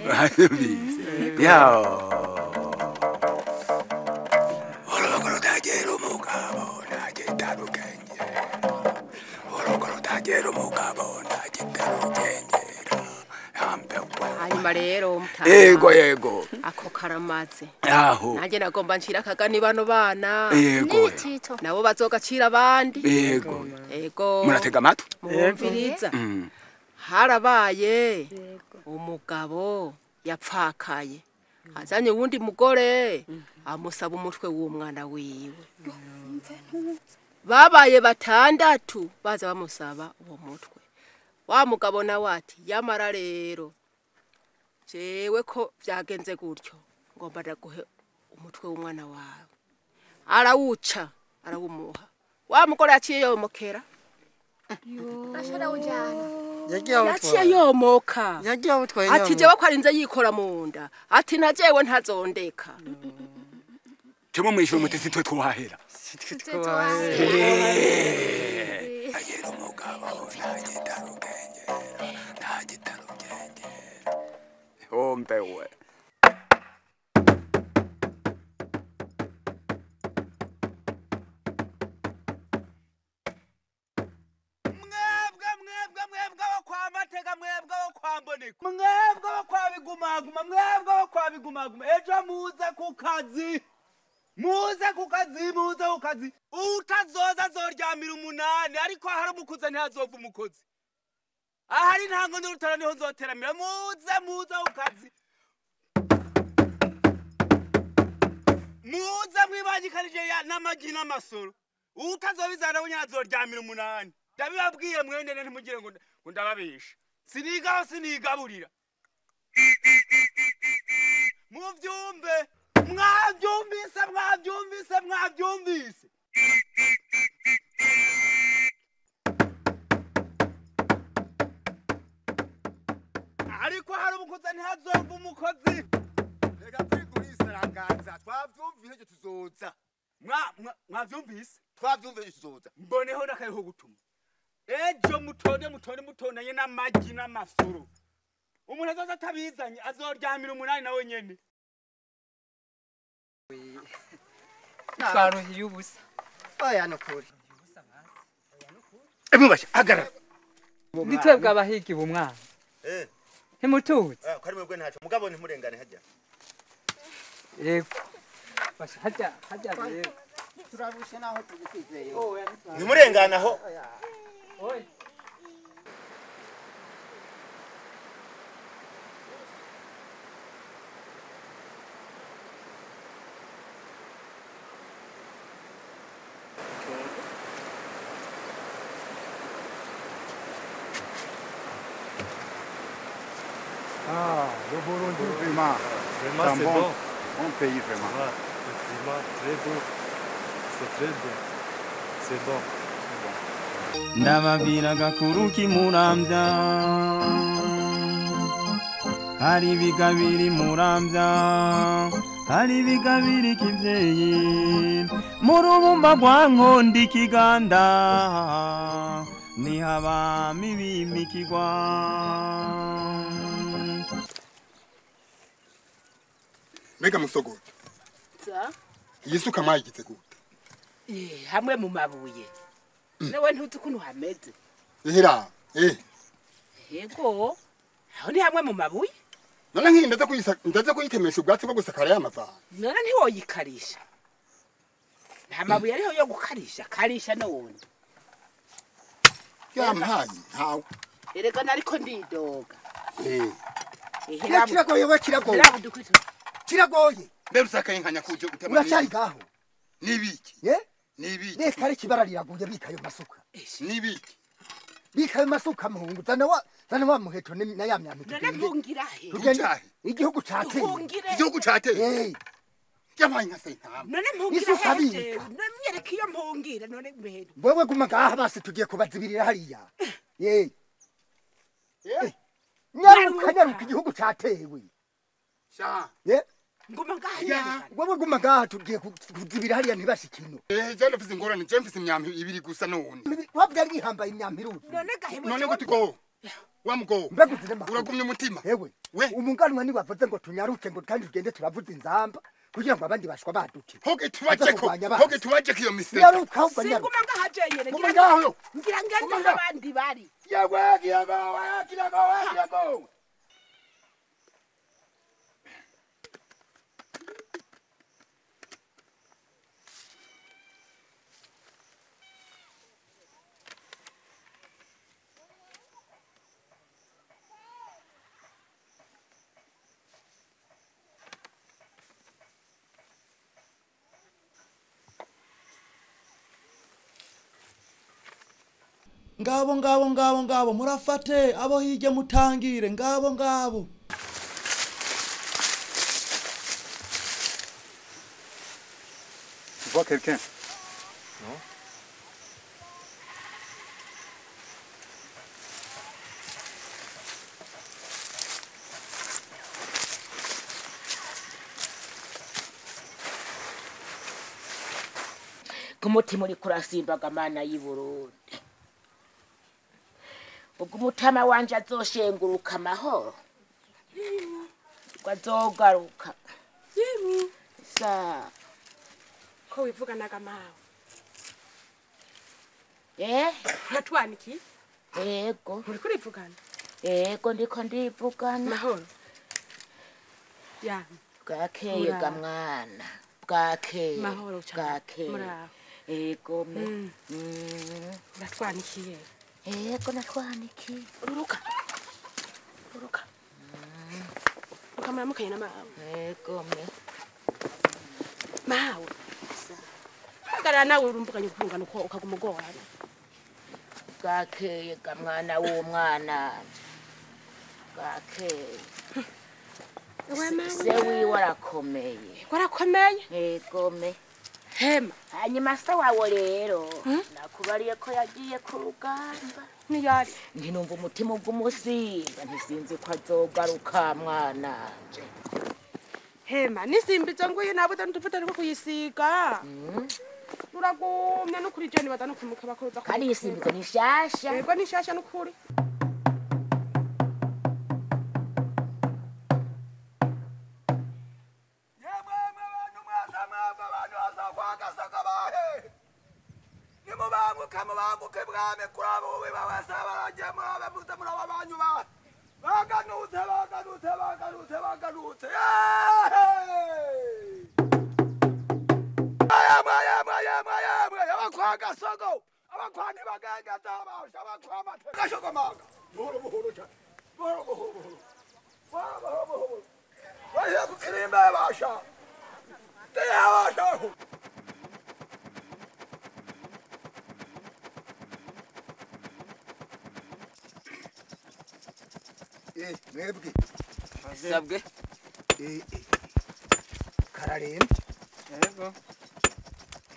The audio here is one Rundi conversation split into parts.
Mwabyumvise ya urugo rutagira umugabo ntagitarugengera urugo rutagira umugabo ntagitarugengera hanyuma rero mutanga yego yego ako karamaze aho nanjye nagomba nshira akagani bano bana yego nabo bazogacira abandi yego yego muratega amatwi mwumviriza harabaye umugabo yapfakaye azanye uwundi mugore amusaba umutwe w'umwana wiwe babaye batandatu baza bamusaba uwo mutwe wa mugabo nawe ati yamara rero jewe ko vyagenze gutyo ngomba ndaguhe umutwe w'umwana wawe arawuca arawumuha wa mugore yaciye yomokera yaciye yomoka ati jewe ko arinze yikora mu nda ati na jewe ntazondeka temo mwishure mutesi twe twahera agera umugabo ntagitarugengera ntagitarugengera ombewe mwebwe bo kwa bigumaguma mwebwe bo kwa bigumaguma ejo muze ku kazi muze ku kazi muze ku kazi utazoza azoryamira umunani ariko ahari umukuze ntihazova umukozi ahari ntango n'urutara niho nzoteramira muze muze ku kazi muze mwibangikanije n'amagi n'amasoro utazobizana we nyazoryamira umunani ndabibabwiye mwendene ntimugire ngo ndababesha sinigaho sinigaburira muvyumve mwavyumvise mwavyumvise mwavyumvise ariko hari umukozi ntihazova umukozi reka twigurisarangaza twavyumvise ejo tuzoza mwavyumvise twavyumvise tuzoza mboneho n'akayeho gutuma ejo mutonde mutonde mutondanye n'amagi n'amasoro umuntu azoza atabizanye azoryamira umunani nawe nyene twaruhiye ubusa oya nukuri emubasha hagarara ni twebwe abahigi bumwana ntimutuzi ko ari mwebwe ntaco mugabo ntimurengane hajya yego basha hajya hajya rero turarushe naho tubisizeye ntimurengane aho oya. Ah, le Burundi, vraiment. Vraiment, c'est un c'est bon, bon. Bon pays, vraiment. Ouais, le climat, très beau. C'est très bien. C'est bon. Ndababwira agakuru k'imuramvya hari ibigabiri muramvya hari ibigabiri kivyeyi mu rubumba rwa Nkondi Kiganda niho abami bimikirwa. Mbega musogoto iyi suka mwayigize gute? Hamwe mu mabuye nawe ntuzi ukuntu hameze. Ihira yego aho ni hamwe mu mabuye. None nk'iyi ndaza kuyitemesha ubwatsi bwo gusakara ya mavana. None ntiwoyikarisha, nta mabuye ariho yo gukarisha karisha n'uwundi yampaye ntawe. Erega nariko ndidoga. Kiragoye we kiragoye kiragoye. Mbe rusakaye nkanya kuje gutema uracari gaho nibiki nibiki reka ari kibara riraguye bikayo masuka nibiki bikayo masuka muhungu zana wa muheto na ya myambi. None mpungira he? Igihugu cateye igihugu cateye yampaye nka sentama. None mpungira he? None myereka iyo mpungira none muheto. Wewe guma ngaha basi tugiye kubazibirira hariya. Nyaruka nyaruka igihugu catewe. Sha nguma ngaha wewe guma ngaha tugiye kuzibira hariya ntibashikino. Je ndafise ingorane je mfise imyambi ibiri gusa none. Wavyari bihambaye imyambi iruzi. None gahebo none gute go Wa mugo. Mbega uzine. Uragumye umutima. Ewe. We. Umunganwa ni wavuze ngo tunyaruke ngo kandi tugende turavuza inzamba kugira ngo abandi bashwa baduke. Hoge tubajeko. Hoge tubajeko iyo miseta. Nyaruka ahubwo nyaruka. Singuma ngahajenyene. Guma ngaho. Ngira ngende abandi bari. Yewe kirago, kirago, kirago. Ngabo ngabo ngabo ngabo murafate abo hirya mutangire ngabo ngabo. Tu vois quelqu'un? Non. Kumutima uri kurasimbaga mana y'i Burundi. Ubwo umutama wanje azoshenguruka amahoro azogaruka. Sa ko wivuganaga mawe? Natwaniki? Yego. Uriko urivugana? Yego ndiko ndivugana. Mahoro. Ya. Bwakeye ga mwana. Bwakeye. Mahoro cyane. Bwakeye. Muraho. Yego me. Natwanikiye. Yego natwanikiye. Ururuka. Ururuka. Ukamuramukaye na mawe. Yego me. Mawe. Hagarara nawe urumbukanye ukungana uko ukaguma ugorana. Bwakeye ga mwana w'umwana. Bwakeye. Se wiwe arakomeye. Warakomeye? Yego me. Hema. Hanyuma se wawe rero nakubariye ko yagiye ku rugamba. Niyari. Ntinumva umutima ubw'umusimba ntisinzi ko azogaruka mwana. Hema nisimbizo nguye nabuze n'utuvuta ariko kuyisiga. Uragumya no kuri jeni badana kumuka bakoza. Kandi isimbizo ni shasha. Yego ni shasha n'ukuri. Mubanguke bwame kurabo we babasabaraje mwabe muze muraba banyu ba baganutse baganutse baganutse baganutse. Ayamwe abakwa gasogo abakwa ntibagenda tabasha abakwa gashogo maga buhoro buhoro cyane buhoro buhoro buhoro buhoro buhoro baje kukirimba basha teyabasha. Mwebwe sabwe kararembye. Yego.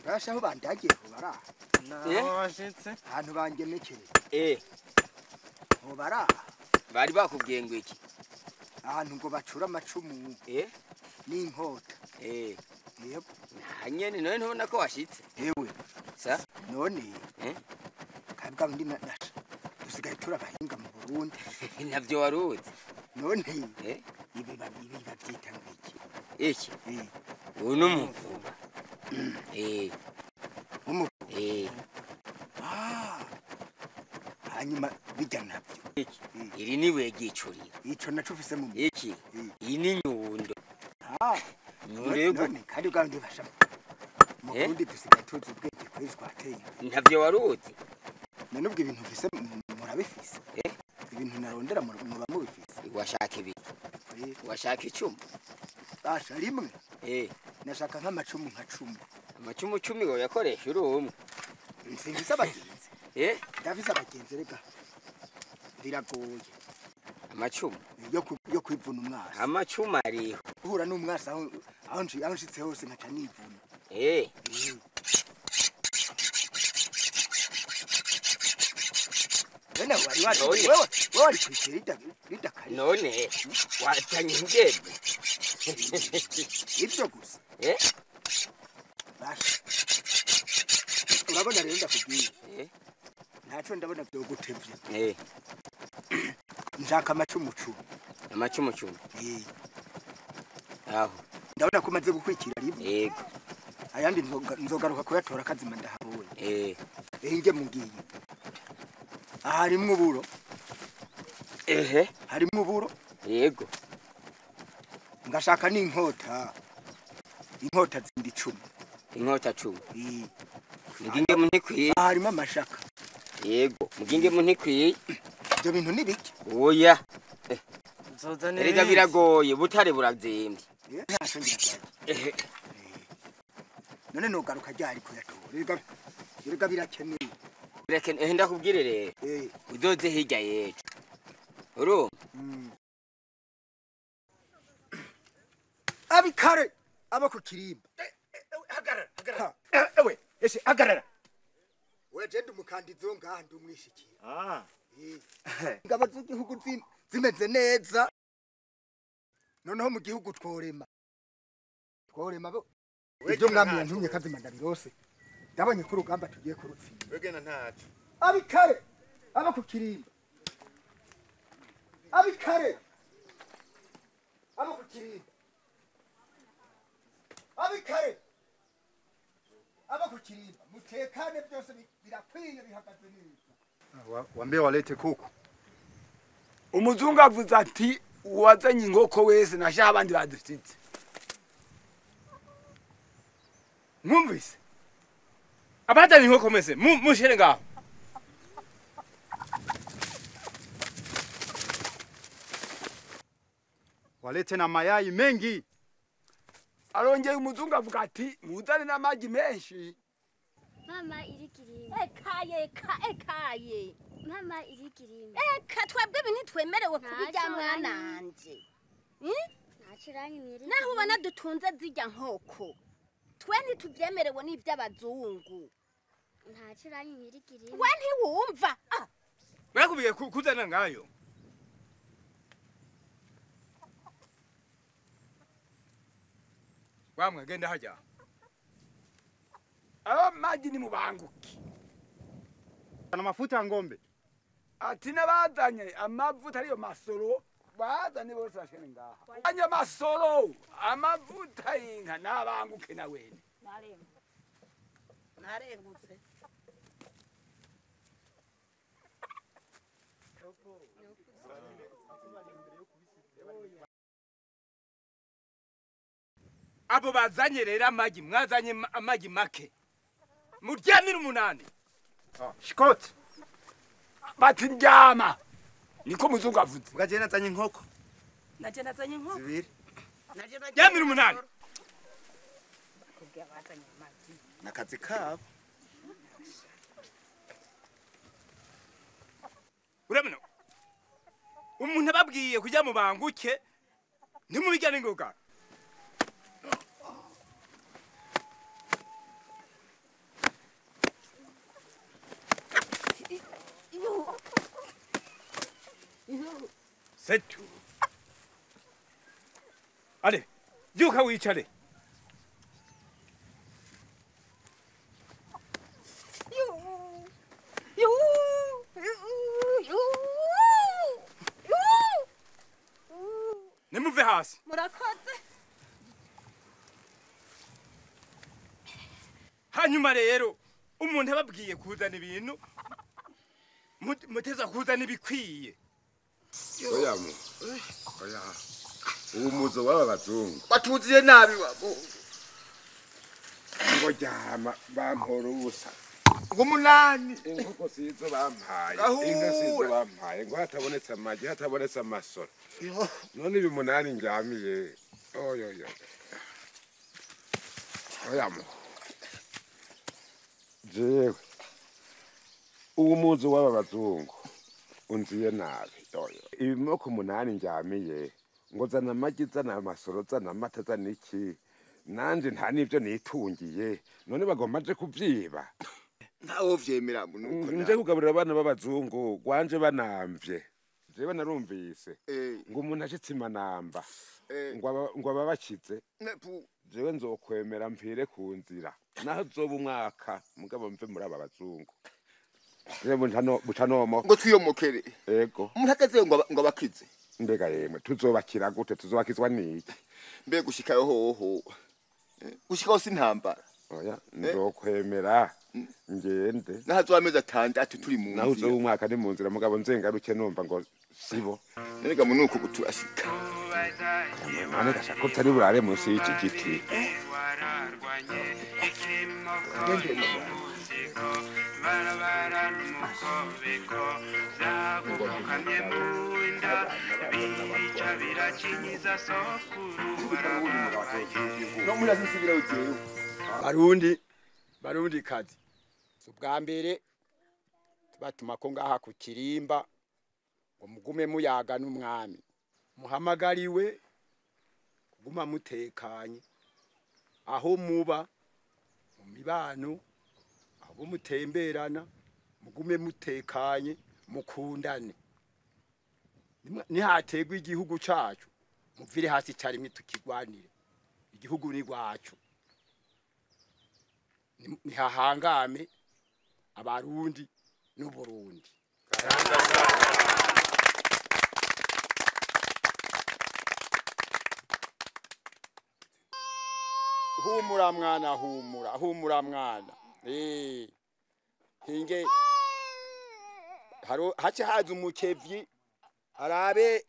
Basha aho bandagiye bara. Naho washitse. Ahantu bangemekere. Ho bara. Bari bakubwiye ngo iki? Ahantu ngo bacura amacumu. N'inkota. Yego. Hanyene none ntubona ko washitse. Ewe. Sa? None. Kabwa ndi nasha. Dusigaye turabahinga mu Burundi. Navyo waruzi. None ibi bavyita ngo iki? Iki? Uyu ni umuvuba. Umuvuba. Hanyuma bijya navyo. Iki? Iri ni ibuye ryicurira. Ico naco ufise mu Iki? Iyi ni nyundo. None kandi ubwawe ndibasha. Mu Burundi dusigaye tuzi ubwenge kwezi twateye. Navyo waruzi. None ubwo ibintu mfise murabifise? Ibintu narondera muba mubifise. Washaka ibiki? Washaka icumu? Basha rimwe. Nashaka nk'amacumu nka cumi. Amacumu 10 ngo yakoresha uri umwe. Simfise abagenzi. Ndafise abagenzi rega. Biragoye. Amacumu yo kwivuna umwasi. Amacumu ariho. Uhura n'umwasi aho nshitse hose nkaca nivuna. None wari wari kwishira ridakari. None watanye ingebe. Ibyo gusa. Basha. Urabona rero ndakubwiye. Ntaco ndabona byo gutevye. Nshaka amacumu 10. Amacumu 10. Eh. Aho. Ndabona ko maze gukwikira rimwe. Yego. Ayandi nzogaruka kuyatora kazima ndahabonye. Eh. Inge mugiye. Harimwo uburo. Ehe. Harimwo uburo. Yego. Ngashaka n'inkota. Inkota zindi 10. Inkota 10. Eh. Muginge mu ntikwiye. Harimo amashaka. Yego, muginge mu ntikwiye. Ibyo bintu ni biki? Oya. Nzozana Erega biragoye, butare burazimbye. Ehe. None nogaruka ryari kuyatora? Erega birakenewe. Birakenewe, ndakubwire rero. Uzoze hirya yejo. Urumva? Abikare aba ku kirimba. Hagarara, hagarara. Ewe, ese hagarara. We je ndumukandizo ngaha ndumwishikiye. Ah. Ingabo z'igihugu zimeze neza. Noneho mu gihugu tworema. Tworema bo. Ibyo mwami yantumye kazima ndabirose. Ndabonye ko urugamba tugiye kurutsinda. Wegena ntacu. Abikare aba ku kirimba. Abikare aba ku kirimba. Abikare aba ku kirimba. Mutekane byose birakwiye bihagaze neza. Wambie walete kuku. Umuzungu avuze ati uwazanye inkoko wese nashaha abandi badufitse. Mwumvise? Abazanye inkoko mwese mushere ngaho. Walete na mayai mengi. Arongeye umuzungu avuga ati muzane n'amagi menshi. Mama irikirimba. Ekaye ekaye. Mama irikirimba. Eka twebwe ibintu twemerewe kubijya mwananje. Ntaciranye. Naho ubona dutunze zijya nkoko. Twe ntituvyemerewe n'ivy'abazungu. Ntaciranye irikirimba. We ntiwumva. Mwakubiye kuzana ngayo. Wamwe genda hajya. Amagi ni mubanguki. Na mafuta ya ngombe. Ati nabazanye amavuta ariyo masoro bazanye bose bashene ngaha. Anya masoro amavuta y'inka nabanguke na wene. Narengutse. Abo bazanye rero amagi mwazanye amagi make. Muryamira 8. Shikot. Bati ndyama. Niko muzungu avuze. Ugaje nazanye inkoko. Naje nazanye inkoko. Zibiri. Ryamira 8. Kubwiye abazanye amagi. Nakazi kabo. Urabona? Umuntu ababwiye kujya mu banguke ntimubijyane ingoga. C'est tout. Allez, vyuka wicare. Nimuve hasi. Murakoze. Hanyuma rero umuntu ababwiye kuzana ibintu muteza kuzana ibikwiye. Oya mu. Oya. Umuzo waba bazungu. Batuziye nabi wabo. Ngo jama bampora ubusa. Ngo munani. Inkoko sizo bampaye. Inka sizo bampaye. Ngo hatabonetse amagi, hatabonetse amasoro. None ibi munani njamiye. Oyo. Oya mu. Jewe. Umuzo waba bazungu. Unziye nabi. Ibimoko 8 njamiye ngo zana amagi zana amasoro zana amata zana iki nanje nta nivyo nitungiye none bagomba nje kuvyiba ntawo vyemera nuko nje kugaburira abana b'abazungu gwanje banamvye jewe narumvise ngo umuntu ashitse imanamba ngo ababakize jewe nzokwemera mpfire ku nzira naho zoba umwaka mugabo mve muri aba bazungu. Buca nomoka. Ngo twiyomokere. Ego. Umuntu akazeyo ngo abakize. Mbega yemwe tuzobakira gute, tuzobakizwa niki? Mbega gushikayo hoho. Gushikaho si intambara. Oya, nzokwemera ngende. Nahazo amezi 6 turi mu nzira. Naho uzoba umwaka ni mu nzira mugabo nzengaruke numva ngo sibo. Erega munuko guturashika. None gashaka ko utari burare munsi y'iki giti. Barundi kazi. Ubwa mbere tubatuma ko ngaha ku kirimba ngo mugume muyaga n'umwami. Muhamagariwe kuguma mutekanye aho muba mu mibano, aho mutemberana, mugume mutekanye, mukundane. Nihategwa igihugu cacu muvire hasi carimwe tukigwanire. Igihugu ni gwacu. Nihahangame abarundi n'Uburundi. Humura mwana, humura, humura mwana. Hinge haro hace haza umukevyi arabe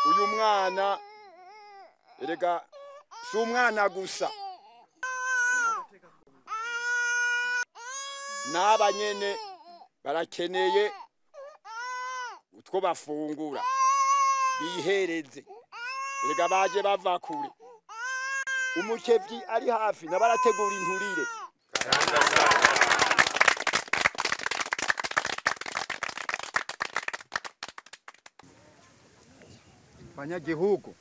uyu mwana, erega si umwana gusa, n'aba nyene barakeneye utwo bafungura bihereze, erega baje bava kure. Umukevyi ari hafi nabarategura inturire. Banyagihugu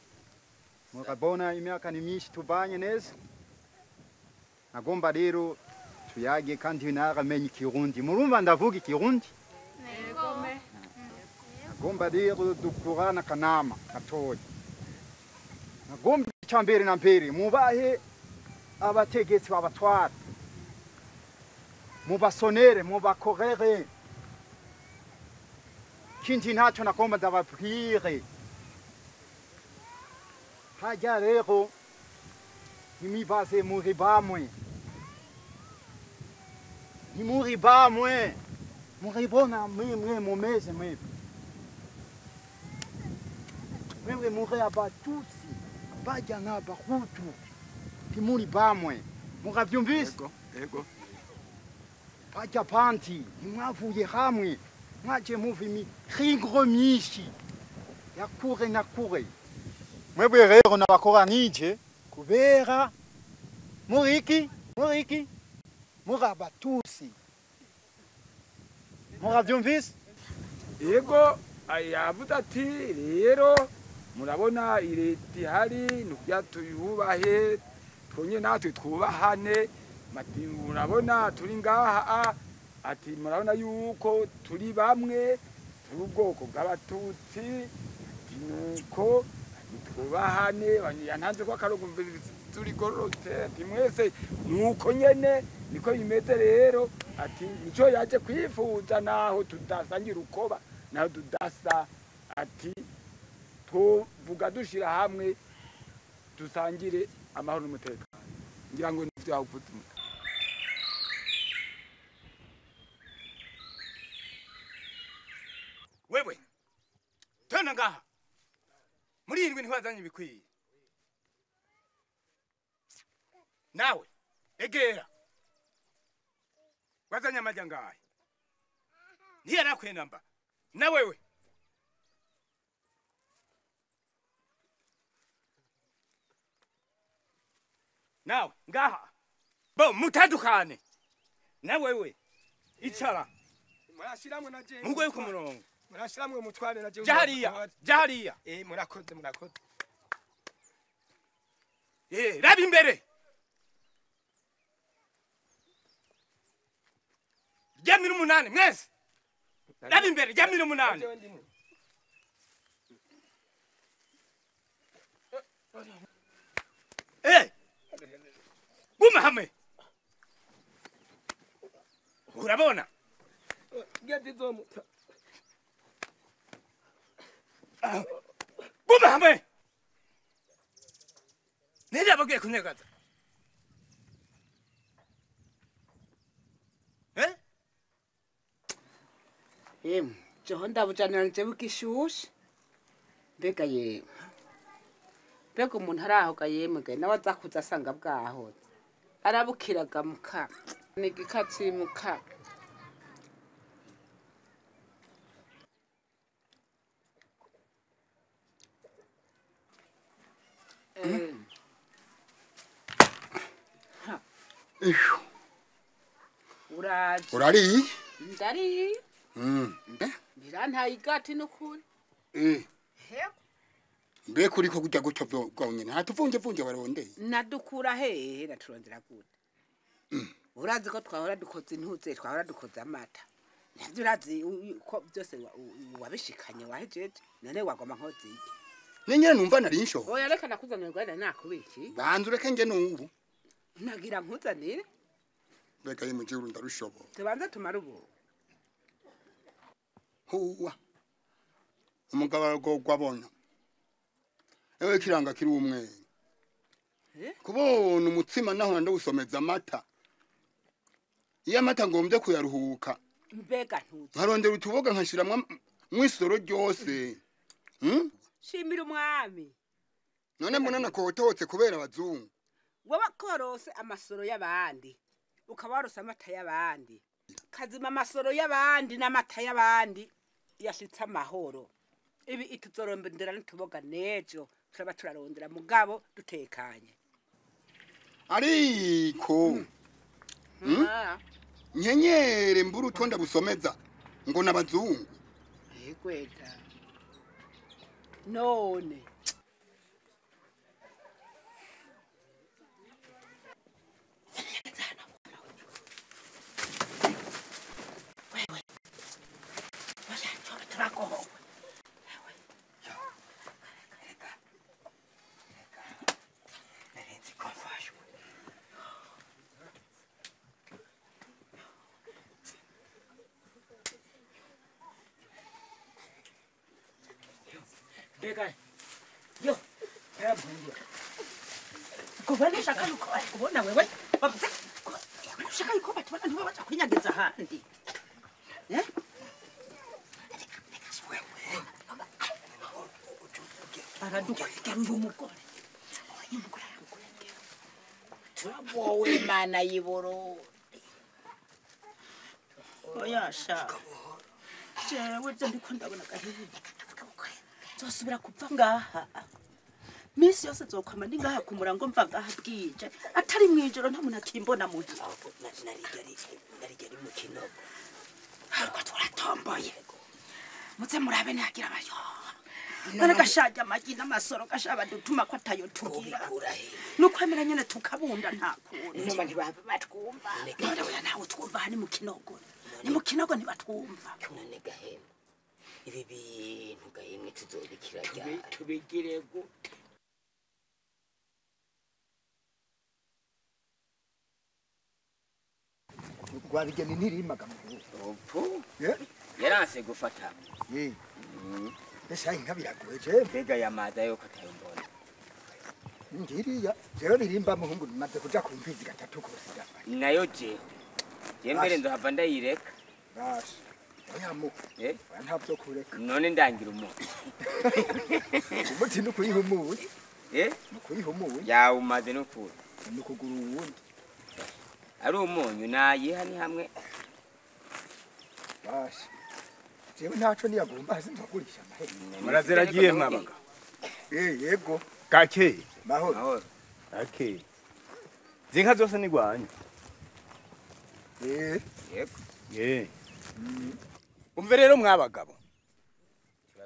murabona imyaka ni myinshi tubanye neza, nagomba rero tuyage kandi naramenye ikirundi. Murumva ndavuga ikirundi? Nagomba rero dukurana kanama gatoya. Nagomba icambere na mbere mubahe abategetsi babatwara, mubasonere, mubakorere. Kindi ntacyo nagomba ndababwire. Hajya rero nimibaze muri bamwe, ni muri bamwe muribona mwemwe mumeze mwebwe mwebwe muri abatutsi bajya n'abahutu, ntimuri bamwe. Muravyumvise? Yego. Bajya panti ntimwavuye hamwe, mwaje muva imihingo myinshi ya kure na kure. Mwebwe rero nabakoranije kubera muriki muri abatutsi. Muravyumvise? Yego, yavuze ati rero murabona ireta ihari nukugira tuyubahe, twonye natwe twubahane. Mati murabona turi ngaha, ati murabona yuko turi bamwe, turi ubwoko bw'abatutsi, ati nuko twubahane. Yantanze ko akarongo turi gororotse, ati mwese nuko nyene niko bimeze rero. Ati nico yaje kwifuza, naho tudasangira urukoba, naho tudasa, ati tuvuga dushira hamwe dusangire amahoro n'umutekano. Ngira ngo nivyo yavuze. Wewe tena ngaha muri indwi ntiwazanye ibikwiye. Nawe egera wazanye amajya ngahe ntiyarakwenda mba. Na wewe nawe ngaha bo mutandukane. Na wewe icara murashiramwe na je mugoye ku murongo, murashiramwe mutware na je jahariya jahariya. Murakoze murakoze. Raba imbere ryamira 8 mwese. Raba imbere ryamira 8. Guma hamwe. Urabona? Imigezi izomuta. Guma hamwe. Ninde ababwiye kunyagaza? Eh? Yemwe, jeho ndabujanira nje bugishushe. Mbega yemwe. Mbega umuntu arahoga yemwe ga nawe aza kuza asanga bwahoze. Arabukiraga muka. Ni igikatsi muka. Uraje. Urari? Ndari. Birantaye igati n'ukuri. Mbe kuri ko kujya gutyo bwonyene hatuvunje vunje barondeye. Nadukura hehe naturondera gute? Urazi ko twahora dukoze intuze twahora dukoze amata. Navyo urazi ko byose wabishikanye wahejeje none wagoma nkoze iki? Nenyene numva nari nsho. Oya reka nakuzanira rwanda nakubiki. Banza ureke nge nubu. Nagira nkuzanire. Mbega ye mujuru ndarushobo. Tubanza tumara ubu. Huwa. Umugabo aragogwa. Ewe kiranga kiri umwe. Kubona umutsima naho ndawusomeza amata. Iyo amata ngombye kuyaruhuka. Mbega ntuzi. Nkarondera utuboga nkashiramwa mwisoro ryose. Shimira umwami. None mbona nakototse kubera abazungu. Wewe korose amasoro y'abandi. Ukaba warose amata y'abandi. Kazima amasoro y'abandi n'amata y'abandi yashitse amahoro. Ibi ituzorombendera n'utuboga nejo turaba turarondera mugabo dutekanye. Ariko nyenyere mburu utonda busomeza ngo nabazungu. Yegweta. None Mbega yo yarabungiye. Kubona shaka yuko kubona wewe bavuze shaka yuko batubona ntiwe baca kwinyageza ahandi. Eh? Aradukwegera uyu mugore. Uyu mugore aradukwegera. Turabowe mana yiboro. Oya sha. Jewe je ndiko ndabona gahinda. Nzosubira kupfa ngaha. Misi yose nzokwama ndi ngaha ku murango mva ngaha bwije. Atari mwijoro nta muntu akimbona muhira. Narigari mu kinogo. Ariko turatomboye. Muze murabe ntihagira abayo. None gashaje amagi n'amasoro gashaba dutuma ko atayo tugira. Nukwemera nyene tukabunda nta kundi. Noma ntibahava batwumva. None oya nawe twumva hani mu kinogo. Ni mu kinogo ntibatwumva. None gahema. Ibi bintu gahemwe tuzobikira ryari? Tubigire gute? Rwabigeni ntirimaga mu Opfu. Yaranse gufata. Ese inka biragoye je. Mbega yamaza yuko atayombona. Ngiriya jewe birimba muhungu maze kuja ku mfizi gatatu kose ndafata. Nayo je. Je mbere ndohava ndayireka. Basha. Oya mu. Eh? Oya ntavyo kureka. None ndangira umuti. Umuti nukuyihumuye. Eh? Nukuyihumuye. Ya umaze nukuri. Nukugura uwundi. Ari umunyu nayiha ni hamwe. Basha. Jewe ntaco niyagomba sinzogurisha amahera. Muraziragiye mwabaga. Eh yego. Gakeye. Mahoro. Gakeye. Zinka zose ni gwanyu. Eh. Yego. Eh. Umve rero mwabagabo.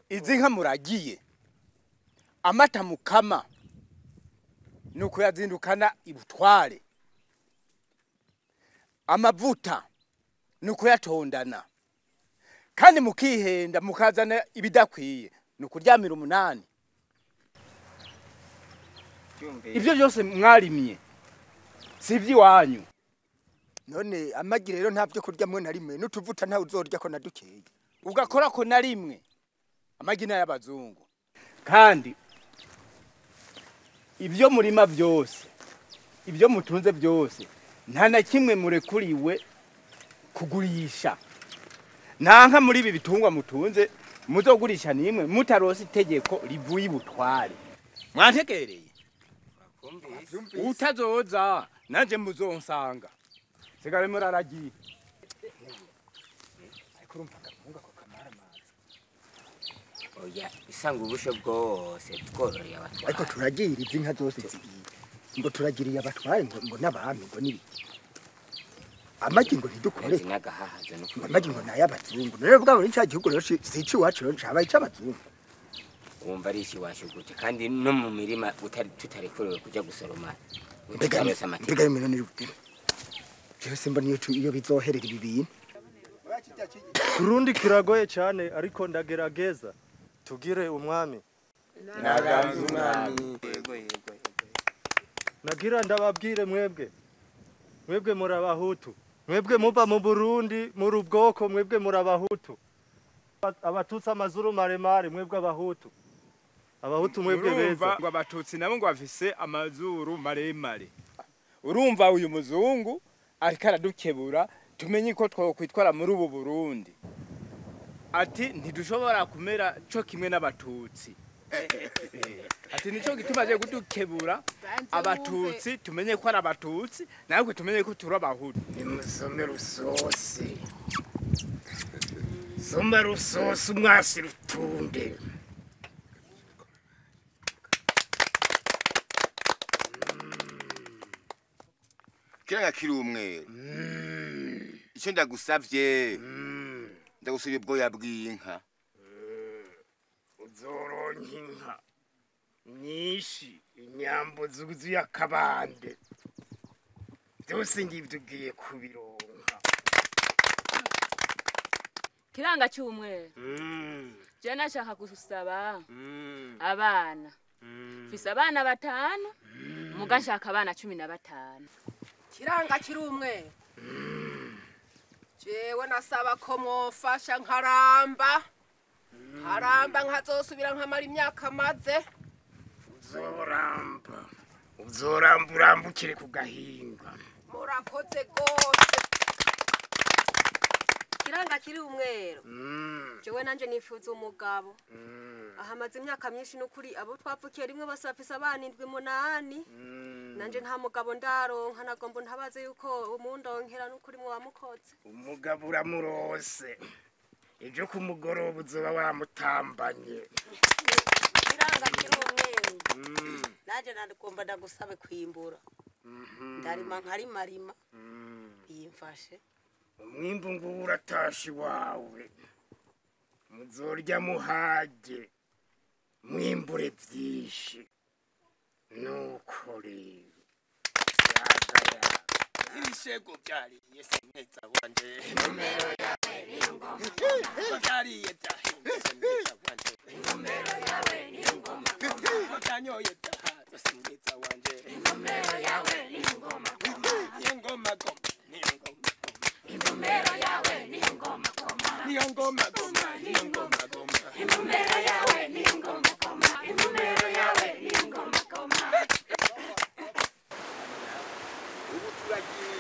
Izi nka muragiye. Amata mukama. Nuko yazindukana ibutware. Amavuta nuko yatondana. Kandi mukihenda mukazana ibidakwiye nukuryamira umunani. Ivyo byose mwarimye si ivy'iwanyu. None amagi rero nta byo kurya mwe na rimwe n'utuvuta nta uzorya ko nadukeye. Ugakora ko na rimwe. Amagi n'ay'abazungu. Kandi ibyo murima byose, ibyo mutunze byose, nta na kimwe murekuriwe kugurisha. Nta nka muri ibi bitungwa mutunze muzogurisha nimwe mutarose itegeko rivuye ibutware. Mwantekereye? Utazoza nanje muzonsanga. Sigare muraragiye. Ariko urumva gapunga ko kamara amazi. Oya, isanga ubusho bwose twororeye abatware. Ariko turagira izi nka zose zigiye. Ngo turagiriye abatware ngo n'abami ngo nibiki. Amagi ngo ntidukore. Amagi ngo nay'abazungu. Rero bwabo ni cya gihugu rero si iwacu rero cabaye ic'abazungu. Wumva ari iwacu gute kandi no mu mirima tutarekorewe kuja gusoroma. Mbega imirima ni gute? Jewe simbona iyo bizoherera ibi bintu. Kurundi kiragoye cyane ariko ndagerageza tugire umwami. Naganze umwami. Yego yego. Nagira ndababwire mwebwe. Mwebwe muri abahutu. Mwebwe muba mu Burundi muri ubwoko mwebwe muri abahutu. Abatutsi amazuru maremare mwebwe abahutu. Abahutu mwebwe beza. Ngo abatutsi nabo ngo bafise amazuru maremare. Urumva uyu muzungu ariko aradukebura tumenye ko twokwitwara muri ubu Burundi. Ati ntidushobora kumera co kimwe n'abatutsi. Ati nico gituma aje kudukebura abatutsi tumenye ko ari abatutsi natwe tumenye ko turi abahutu. Nimusome rusosi. Soma rusosi umwasi rutunde. Kiranga kiri umwe. Icyo ndagusavye. Ndagusabye ubwoya bw'inka. Uzoronka inka nyinshi inyambo zuzuye akabande. Byose ngivyo ugiye kubironka. Kiranga cy'umwe. Je nashaka gusaba abana. Mfise abana 5, mugashaka abana 15. Kiranga kiri umwe. Jewe nasaba ko mwofasha nkaramba. Nkaramba nkazosubira nkamara imyaka maze. Uzoramba. Uzoramba urambukire ku gahinga. Murakoze gose. Kiranga kiri umwero. Jewe nanje nifuza umugabo. Ahamaze imyaka myinshi nukuri abo twapfukiye rimwe bose bafise abana 7 8. Nanje nta mugabo ndaronka nagomba ntabaze yuko umundonkera nukuri mwa mukoze. Umugabo uramurose. Ejo kumugoroba uzoba wamutambanye. Kiranga kiri umwero. Nanje nagomba ndagusabe kwimbura. Ndarima nkarimarima. Bimfashe. Umwimbu nguwo uratashe iwawe. Muzorya muhage. Mwimbure byinshi. Nuko rero. Ibishego byariye sineza wanje. Numero yawe ni ngoma. Byariye byahindutse neza wanje. Numero yawe ni ngoma. Byanyoye byahaze sineza wanje. Numero yawe ni ngoma. Ni ngoma goma. Ni ngoma. Numero yawe ni ngoma goma. Ni ngoma goma. Ni ngoma goma. Numero yawe ni ngoma goma. Numero yawe ni ngoma goma. Ubu turagiye.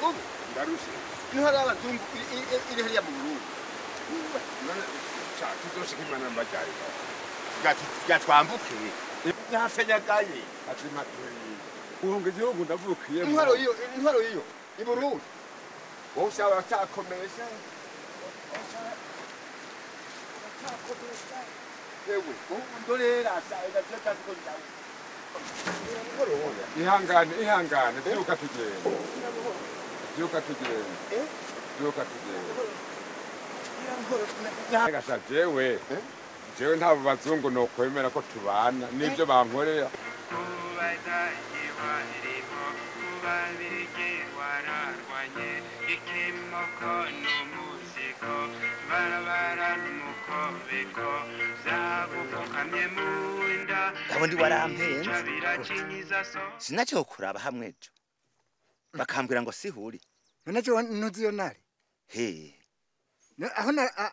Ubu ndarushe. Intwara y'abazungu iri hariya mu Burundi. None cha tuzoshika imana mbajyaye. Gatwambuke. Nafenyagaye. Ati maturi. Uhunga igihugu ndavukiyemo. Intwaro iyo i Burundi. Wowe ushaka cyakomesha. Yewe, ndorera asa ko ihangane ihangane byuka tugenda. Byuka tugenda. Byuka tugenda. Gasha jewe. Jewe nta bazungu no kwemera ko tubana nivyo bankorera. Ndabona ndi warampenze sinacyo kuraba hamwe ejo. Bakambwira ngo sihuri. None je ntuzi iyo nari? He.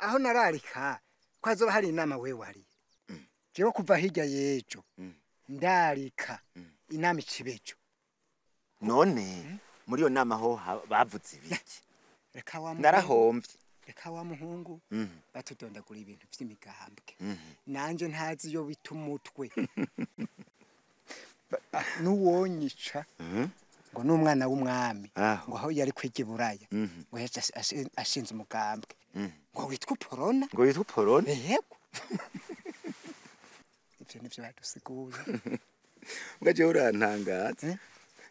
Aho nararika ko hazoba hari inama we wari. Jewe kuva hirya yejo ndarika inama icibejo. None muri iyo nama ho bavuze ibiki? Reka wa muhungu. Narahomvye. Reka wa muhungu batudondagura ibintu vy'imigambwe. Nanje ntazi iyo bita umutwe. Nuwonyica ngo n'umwana w'umwami ngo aho yari kwiga i Buraya ngo yaje ashinze umugambwe ngo witwa Porona. Ngo witwa Porona? Yego. Ivyo nivyo badusiguye. Mbwa jewe urantangaza.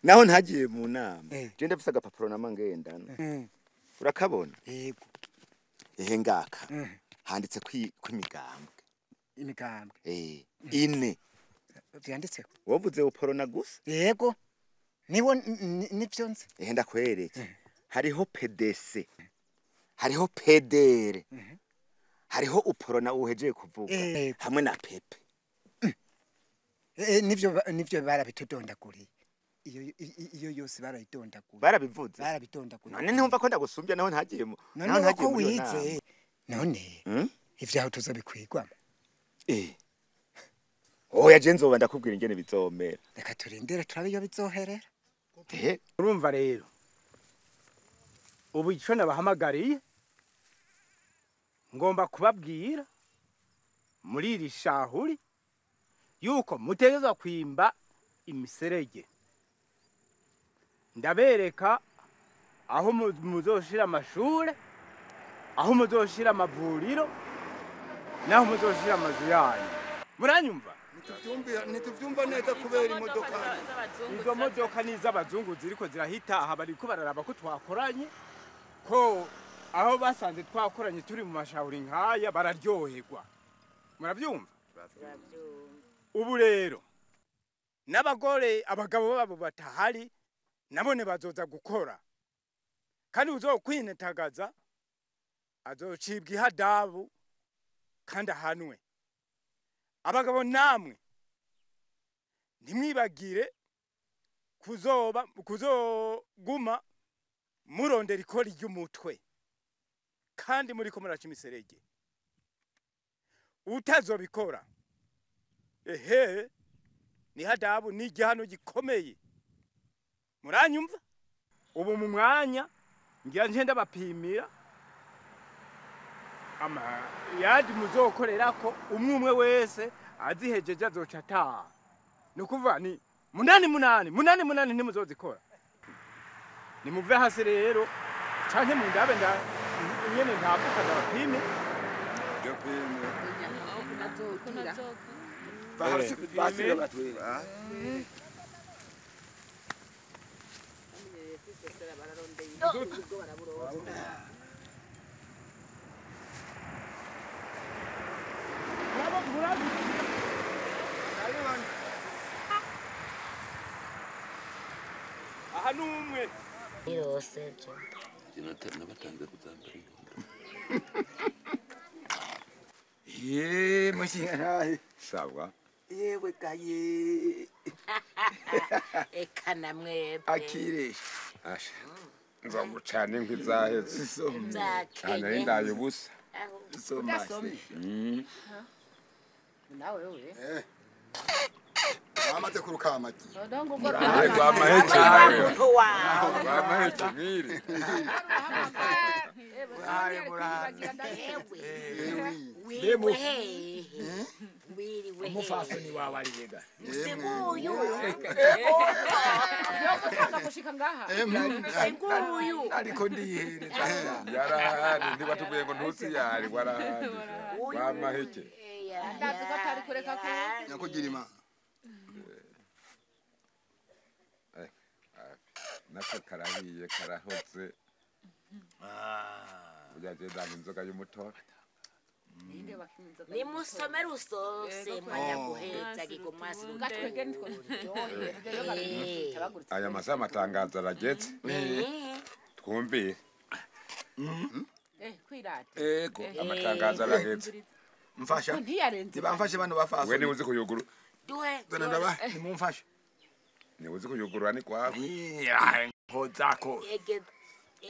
Naho ntagiye mu nama. Je ndafise agapapuro nama ngendana. Urakabona? Yego. Ehe ngaka. Handitse kw'imigambwe. Imigambwe. Ine. Vyanditseko. Wavuze Uporona gusa? Yego. Niwo nivyo nzi. Ehe ndakwereke. Hariho PDC. Hariho PDR. Hariho Uporona uhejeje kuvuga hamwe na Pepe. Nivyo barabitudondaguriye. Iyo yose barayidondagura. Barabivuze. Barabidondagura. None ntumva ko ndagusumbya naho ntagiye mu. None naho ko wize. None ivyaho tuzobikwigwamo. Oya je nzoba ndakubwira ingene bizomera. Reka turindire turabe iyo bizoherera. Urumva rero ubu ico nabahamagariye ngomba kubabwira muri iri shahuri yuko mutegerezwa kwimba imiserege. Ndabereka aho muzoshira amashure, aho muzoshira amavuriro, naho muzoshira amazu yanyu. Muranyumva? Nituvyumva neza kubera imodoka. Izo modoka ni iz'abazungu ziriko zirahita aha, bariko bararaba ko twakoranye, ko aho basanze twakoranye turi mu mashahuri nkaya bararyoherwa. Muravyumva? Ubu rero n'abagore abagabo babo batahari nabone bazoza gukora, kandi uzokwinetagaza azocibwa ihadabu kandi ahanwe. Abagabo namwe ntimwibagire kuzoguma murondera ikori ry'umutwe kandi muriko muraca imiserege. Utazobikora ehe ni hadabu ni igihano gikomeye. Muranyumva? Ubu mu mwanya ngira nje ndabapimira ama yadi muzokorerako umwe wese azihejeje azoca ataha. Nukuvuga ni 8 8 8 8 ntimuzozikora. Nimuve hasi rero canke mundabe nda nyene ntavuka ndabapime. Aha numwe Ye mushinga sawa. Yewe gaye. Eka namwebwe. Akire. Asha. Nzogucana inkwi zaheze. Ana indaye ubusa. Nawe wewe. Amaze kuruka amagi. Umufasoni wawe ariyega. Nguyu. Ariko ndihereza. Yarahari ntibatubwiye ngo ntusi yari warahari. Wamaheke. Ndazi ko atari kureka ko. Nyakugira imana. Nako karahiye karahoze. Burya je ndanga inzoga y'umutobe. Nimusome rusose mwanya guheza gigomwasi. Aya masaha amatangazo arageze. Twumvire. Kwirata. Ego amatangazo arageze. Mfasha. Nibamfashe bano bafaswe. We niwe uzi kuyuguru. Duhe. Dona ndaba nimumfashe. Niwe uzi kuyugurura ni kwawe. Mpozako.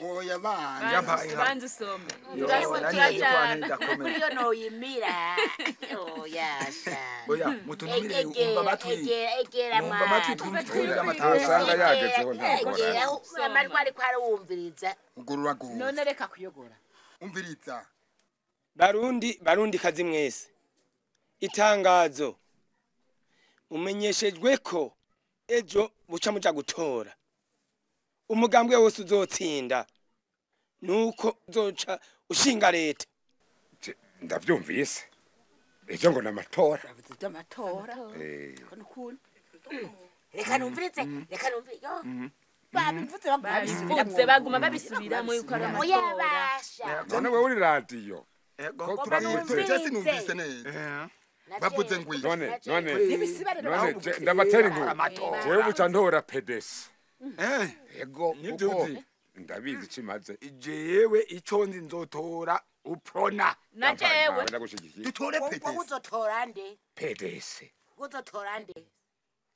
Oya bana. Banza usome. Yo, Turajana. Kuri yo noyimira. Oya sha. Oya, mutunumire umva amatwi. Egera egera Mwumva amatwi twumvire amatwi. Usanga yagezeho nta ngorane. Egera amajwi ariko arawumviriza. Ugurura gose. None reka kuyogora. Umviriza. Barundi, Barundi kazi mwese. Itangazo. Mumenyeshejwe ko ejo buca muja gutora. Umugambwe wose uzotsinda. Nuko uzoca ushinga leta. Ndavyumvise. Ejo ngo namatora. Amatora. Eh. Reka numvirize, reka numvirize. Yo. Babivuze Babivuze baguma babisubiramo yuko ari Oya amatora. basha. None wewe uri radio. Ko Je sinumvise neza. Bavuze ngo iki? None none Ntibisibare none rero. ndabatera inkuru. Amatora. Jewe buca ntora PDS. Eh, Ego Nivyo kuko uzi. ndabizi cimaze. Jewe ico nzi nzotora uprona. Na jewe. Ndagushigikiye. Dutore Wowe uzotora nde? PDS. Uzotora nde?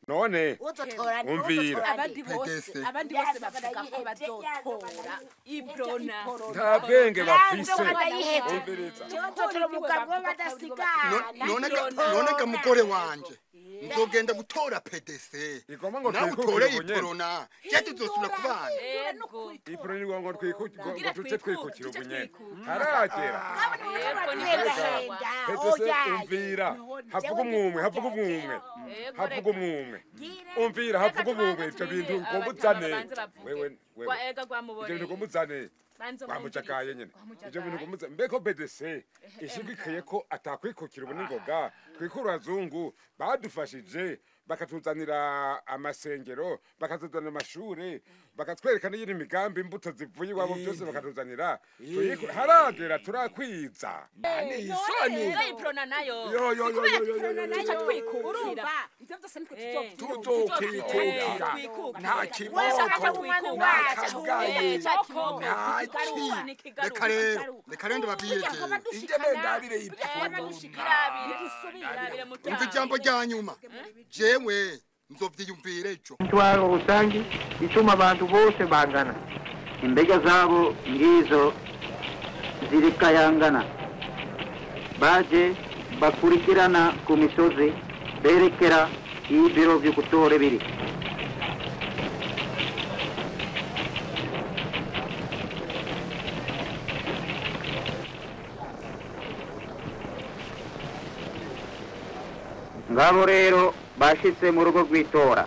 None Uzotora nde? umvira. Abandi bose, abandi bose bavuga ko bazotora Iprona. Nta bwenge bafise. Ndayihebye. Umviriza. Jewe nzotora umugabo w'abadasigana. None ga mugore wanje. Nzogenda gutora PDC. Igomba ngo Nawe twikukire utore ubu nyene. iporona. Je tuzosubira kubana. Ego. Iprona ni ngo twikukire ngo tuce twikukira ubu nyene. twikukire. Haragera. Yego ni Henda. PDC Oya. umvira. Havuga umwumwe, havuga umwumwe. Ego Havuga reka. umwumwe. Umvira havuga umwumwe ivyo bintu ugomba uzane. Wewe wewe. Kwa ega Ivyo bintu ugomba rwamuboreye. uzane. Banza Rwamucakaye nyene. Rwamucakaye. Ivyo bintu ugomba uzane. Mbeko PDC ishigikiye ko atakwikukira ubu n'ingoga. Twikura abazungu badufashije bakatuzanira amasengero, bakatuzanira amashure, bakatwereka n'iyindi migambi imbuto zivuye iwabo byose bakatuzanira. Haragera turakwiza. Ni isoni. Ego iprona nayo. Yo yo yo yo yo yo yo. Tuca twikukira. Urumva ivyo byose nitwe Tuzokwikukira. Nta kiboko. Nta kagaye. Nta ki. Reka rero, reka rero ndababwire jewe. Ingene ndabire iprona. Umva ijambo rya nyuma. Jewe nzovyiyumvira ejo. Intwaro rusangi ituma abantu bose bangana. Imbega zabo ngizo zirikayangana baje bakurikirana ku misozi berekera ibiro vyo gutora biri. Ngabo rero bashitse mu rugo rw'itora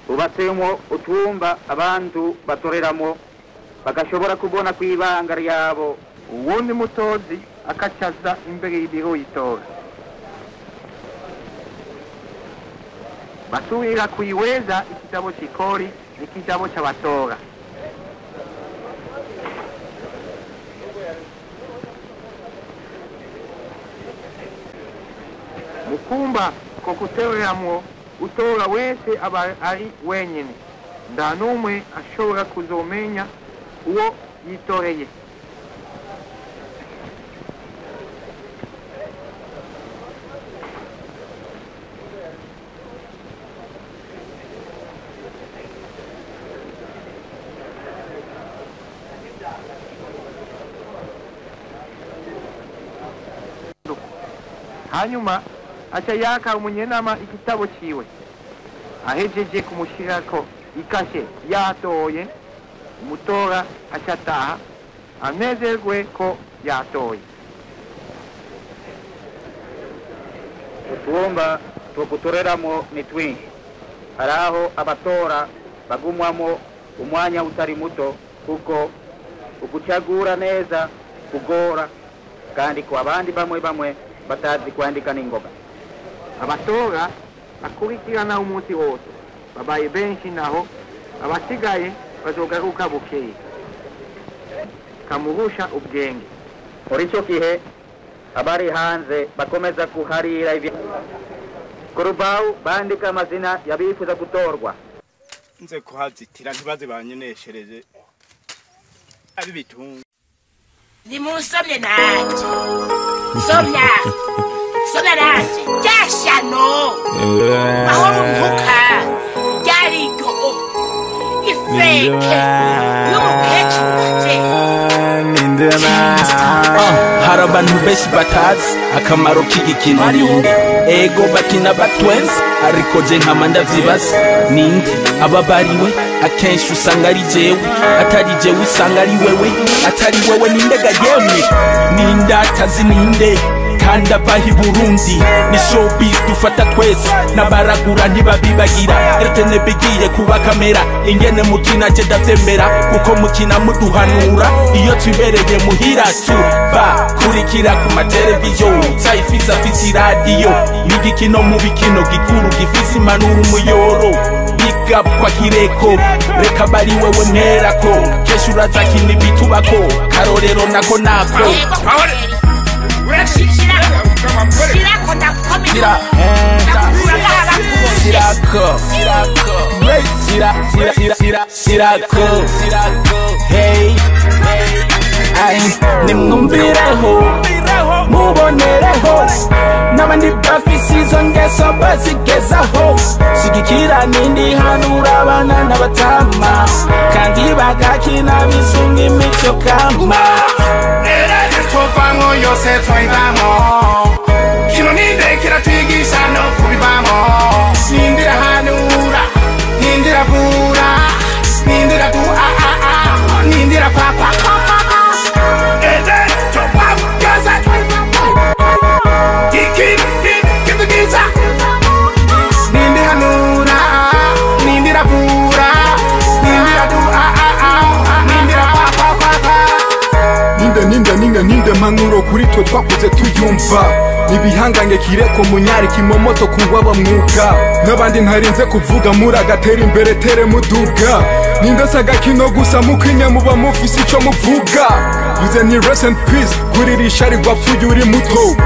bubatsemo utwumba abantu batoreramo bagashobora kubona kw'ibanga ryabo. Uwundi mutozi akacaza imbere y'ibiro y'itora. Basubira kuiweza ikitabo c'ikori n'ikitabo c'abatora. Mukumba ko kutoreramwo utora wese aba ari wenyene. Nta n'umwe ashobora kuzomenya uwo yitoreye. Hanyuma aca yaka umunyenama igitabo ciwe. Ahejeje kumushirako ikashe yatoye, umutora aca ataha anezerwe ko yatoye. Utwumba two gutoreramo ni twinshi. Hari aho abatora bagumwamo umwanya utari muto kuko ukucagura neza kugora kandi ku abandi bamwe bamwe batazi kwandika n'ingoga. Abatora bakurikirana umunsi wose babaye benshi, naho abasigaye bazogaruka bukeye. Kamurusha ubwenge. Muri ico gihe abari hanze bakomeza kuharira ibi ku rubaho bandika amazina y'abifuza gutorwa. Nze kuhazitira ntibaze banyeneshereze abibitunga. Nimunsomye nanje. Somya. Somya nanje. Ryashano. Aho rumpuka. Ryari iryo. Inkeke y'umukecuru nanje. Hari abantu benshi batazi akamaro k'igikino ninde. Ego bakina batwenze, ariko je nkama ndavyibaza ninde ababariwe. Akenshi usanga ari jewe, atari jewe usanga ari wewe, atari wewe nindega yemwe. Ninde atazi ninde kandi avaho i Burundi? Ni showbiz dufata twese, n'abaragura ntibabibagira. RTNB igiye kuba kamera, ingene mukina je ndavyemera, kuko mukina muduhanura iyo twibereye muhira. Tuba kurikira ku mateleviziyo, utayifise afise iradiyo. N'igikino mu bikino gikuru gifise impanuro umuyoro. Big up kwa Kireko, reka bari wewe mperako, kesho urazakina ibitubako, karorero nako nako. Shirako ndakukomeza. Sirako, sira, sira, sira, sira, sirako, hey, ay, nimwumvireho, mubonereho, n'abandi bafise izo ngeso bazigezaho. Shigikira nindi hanura abana n'abatama, kandi bagakina bisunga imico kama. Tuvamwo yose twayivamwo, kino ninde kiratwigisha no kubivamwo. Nindira hanura, nindira vura, nindira du a a a, nindira kwa kwa kwa kwa kwa. Ede tuvamwo yose twayivamwo, ikino ninde kitwigisha. Nindira hanura, nindira vura, nindira du a a a, nindira kwa kwa kwa kwa. Ninde ninde ninde ninde mpanuro kuri twe twakuze tuyumva. Nibihangange Kireko munyari kimomoto kuwaba mwuga, n'abandi ntarinze kuvuga muragatera imbere tere muduga. Ninde saga kino gusa mukinya muba mufise ico muvuga. Vuze ni rest in peace kuririsha rigwapfuye uri muto.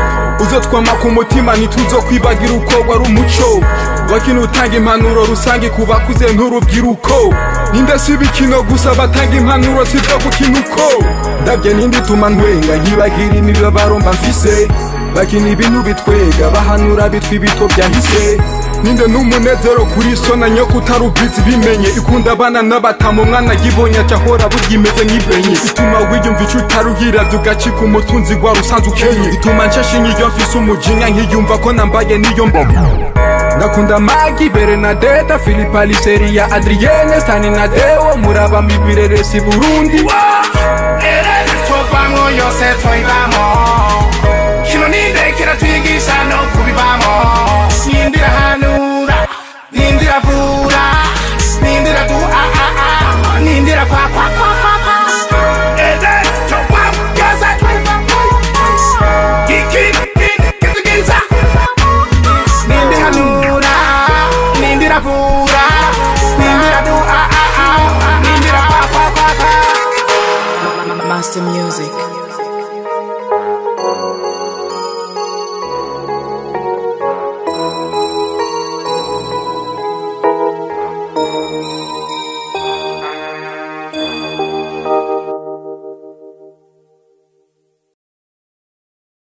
Uzotwama ku mutima ntituzokwibagira uko wari umuco. Wakina utanga impanuro rusange ku bakuze nturubyiruko. Ninde si ibikino gusa batanga impanuro sivyo gukina uko. Ndavye ninde ituma ntwenga nkibagira imibabaro mba mfise. Bakina ibintu bitwega bahanura bitwa ibito byahise. Ninde n'umunezero kuri so na nyoko utarubizi bimenye. Ikunda abana n'abatamu umwana yibonye aca ahora burya imeze nk'ibenye. Ituma wiyumva ico utaruyiravye ugacika umutunzi wari usanzwe ukenye. Ituma nshashe iyo mfise umujinya nkiyumva ko nambaye niyo mbona. Ndakunda Magi, Bernadetta, Philippa, Aliceria, Adrienne, Stani na Deo, muraba mibireresi Burundi. Tuvamwo yose twayivamwo, kino ninde kiratwigisha.